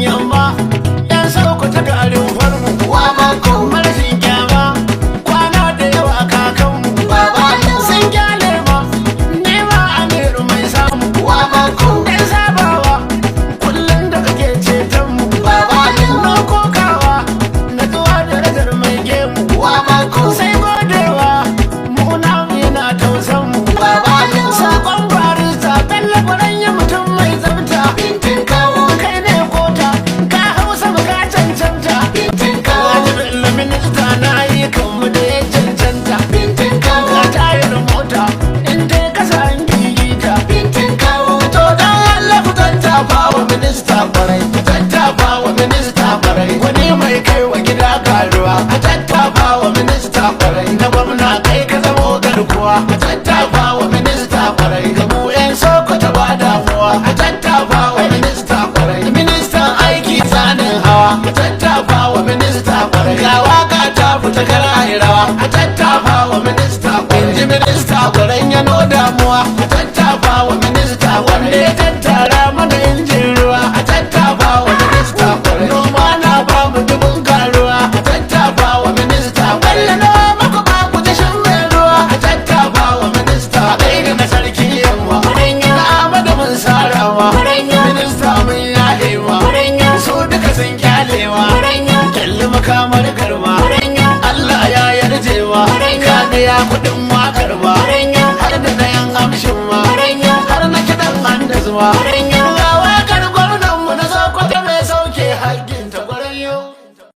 Yamma, yan sauko ta garin farmu. Wa mako. Marashin kyama, kwana da yawa kakanmu. Baba Nuhu. Sun kyale ma, nema Amiru mai samu. Wa mako. Dan sabawa, kullum da kake ceton mu. Baba Nuhu. Na kokawa, natsuwa darajar mai gemu. Wa mako. Sai godewa, mu namu yana tausan mu. Baba Nuhu. Sakon barista Bello Gwaranya, mutum mai tsafta. Bintin kawo. Kai ne kota, ka hausa ka cancanta. Bintin kawo. Alhaji Bello minista na ayyukan mu da ya cancanta. Bintin kawo. Ga tayar mota, in ta kasa an gigita. Bintin kawo. To dan Allah ku tattafa wa minista kwarai, ku tattafa wa minista kwarai. Wani mai kai wa gida karuwa, a tattafa wa minista kwarai. Na gwamna kai ka zamo garkuwa, a tattafa wa minista kwarai. Ga mu 'yan Sokoto ba damuwa, a tattafa wa minista kwarai. Ministan aiki tsanin hawa, a tattafa wa minista kwarai. Ga waka ta fita kar a yi rawa, a tattafa wa minista kwarai. Inji minista kwarai yano damuwa, a tattafa wa minista wanda ya tattara mana injin ruwa, a tattafa wa minista kwarai. Noma na ba mu dubun karuwa, a tattafa wa minista kwarai. Noma ku ba ku tashin mai ruwa, a tattafa wa minista. Kai da na sarki yamma na Amadu mun sarawa, minista mun yahewa, su duka sun kyalewa. Kyalli makamar karma, Allah ya yarjewa, ka biya kuɗin wakar ma, har da na yan amshin ma, har na kiɗan an da zuwa.